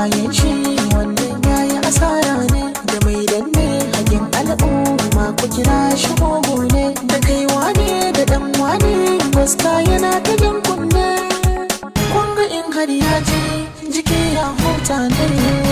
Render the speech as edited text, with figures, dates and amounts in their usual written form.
bayan shi wannan yayi asara ne. Da mai danne hakin al'umma ku kira shi mugu ne. Da kai wane da dan wane gwaska yana ta jan kunne. Kun ga in har ya ji jiki ya huta ne.